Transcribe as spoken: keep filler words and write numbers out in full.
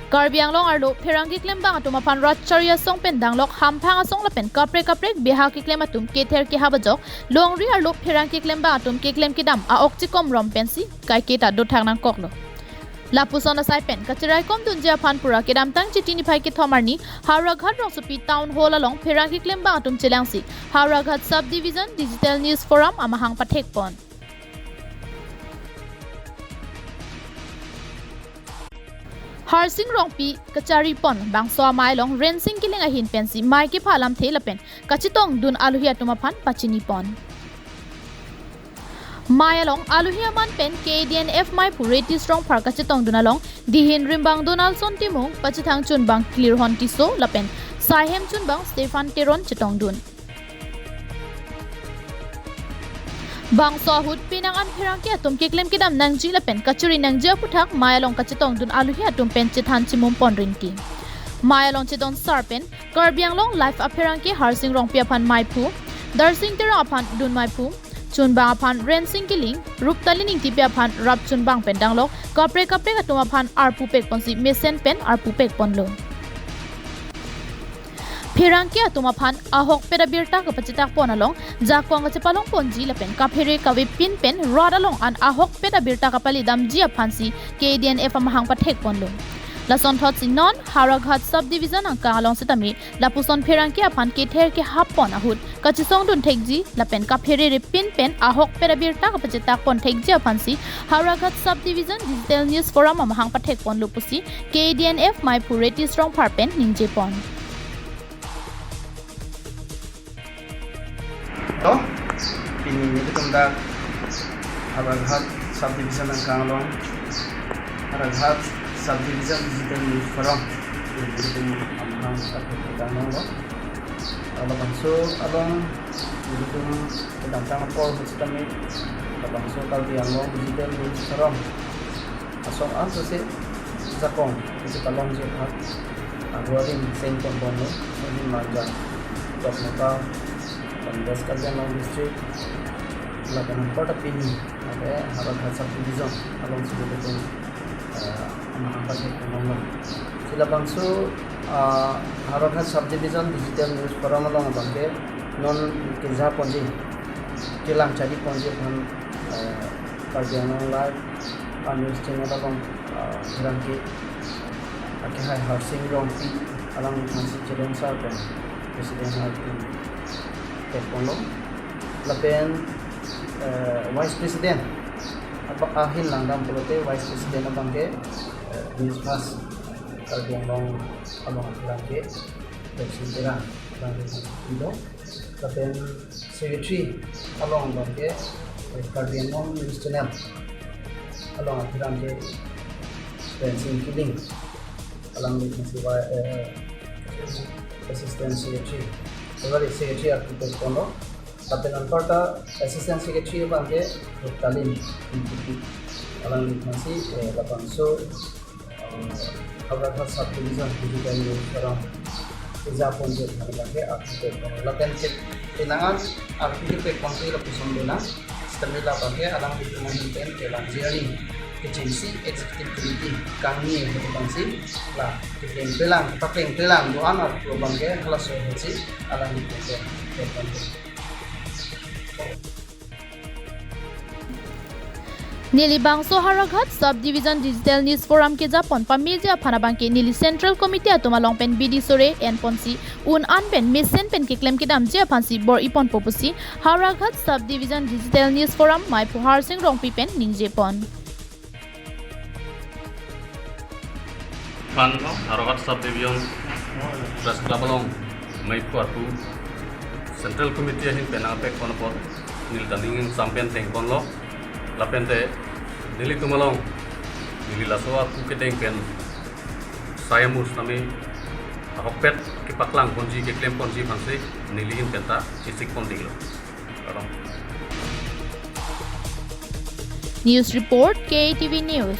Karbi Anglong arlo pherangke klembang atum aphan rat chari asong pen danglok hamphang asong lapen kaprek kaprek beha keklem atum kether kehap ajok longri arlo pherangke klembang atum keklem kedam a-ok chikom rom pensi kaiketa dothak nangkoklo. Lapuson asai pen kachiraikom dunji aphan pura kedamtang Chiti niphai kethom arni Howraghat rongsopi Town Hall along pherangke klembang atum chelangsi Howraghat Sub Division Digital News Forum amahang pathekpon. Harsing Rongpi kacharipon bangso amei along Rensing Killing ahin pensi mei kepha alamthe lapen kachetongdun alohi atum aphan pachinipon. Mei along alohi aman pen K A D N F meiphu Retish Rongphar kachetongdun along dihin rimbang Donaldson Timung, pachethang chunbang Klirhon Tisso lapen saihem chunbang Stephan Teron chetongdun. Bangso ahut penang an pherangke atum keklem kedam nangji lapen kachuri nangji aputhak mei along kachetongdun alohi atum pen chethan chimumpon rinti. Mei along chedon sar pen Karbi Anglong Live apherangke Harsing Rongpi aphan meiphu, Darsing Terang aphan dun meiphu, chunbang aphan Rensing Killing, Ruptalin Ingtipi aphan rap chunbang pen danglok kaprek kaprek atum aphan arpu pekponsi mesen pen arpu pekponlo. Pherangke atum aphan ahokpet abirta kapachetakpon along jakong kachepalongponji lapen kaphere kavepin pen rat along an ahokpet abirta kapalidamji aphansi K A D N F amahang pathekponlo. Lasonthotsi non Howraghat Sub Division angkang along sitame lapuson pherangke aphan kether kehappon ahut kachesongdun thekji lapen kaphere repin pen ahokpet abirta kapachetakpon thekji aphansi Howraghat Sub Division Digital News Forum amahang pathekponlo pusi K A D N F meiphu Retish Rongphar pen ningjepon. To, pini nelitum dak Howraghat Sub Division angkang along Howraghat Sub Division Digital News Forum nelitum amahang pathekpon longlo. Labangso along nelitum kedamtang call sitame labangso Karbi Anglong Digital News Forum asong an sose jakong kachepalongji aphan aguarin sengpon bomlo, sengpon manja, Dokmoka, lapen West Karbi Anglong District, lapen anparta pini, ake Howraghat Sub Division alongsi nelitum, eh, amahang pathekpon longlo. Si labangso, ah, Howraghat Sub Division Digital News Forum along abangke non kejaponji, kelang chariponji aphan, eh, Karbi Anglong Live a-news channel along, ah, pherangke akehai Harsing Rongpi alangliphansi chedon sar pen President arpin pekponlo. Lapen, eh, Vice President apa ahin langdam pulote Vice President abangke, eh, News Fast Karbi Anglong along pherangke Darsing Terang abangke pilo. Lapen Secretary along abangke Karbi Anglong News Channel along pherangke Rensing Killing, alangliphansi, eh, Assistant Secretary, sorry, Secretary arpu pekponlo. Lapen anparta Assistant Secretary abangke Ruptalin Ingtipi, alangliphansi, eh, labangso Howraghat Sub Division Digital News Forum kejaponji aphan abangke arpu pekponlo. Lapen ke penang an arpu kepekponsi lapuson dona, sitame labangke alanglitum ahin pen kelangji arni kechengsi Executive Committee kangni ahut abangsi la keplengplelang, paplengplelang do-an arpu abangke halaso ahutsi alanglitum pen pekponlo. Neli bangso Howraghat Sub Division Digital News Forum kejapon pameji aphan abangke neli Central Committee atum along pen bidi sore enponsi un an pen mesen pen keklem kedamji aphansi bor-iponpo pusi Howraghat Sub Division Digital News Forum meiphu Harsing Rongpi pen ningjepon. Panglo, Howraghat Sub Division Press Club along meiphu arpu Central Committee ahin pen nangpekpon apot neli ta ning ingsam pen thengponlo. Lapente nelitum along neli laso arpu kedeng pen sai amus nami ahokpet kepaklangponji keklemponji aphansi neli ahin pen ta isikpon dinglo. Kardom. News report, K A T V News.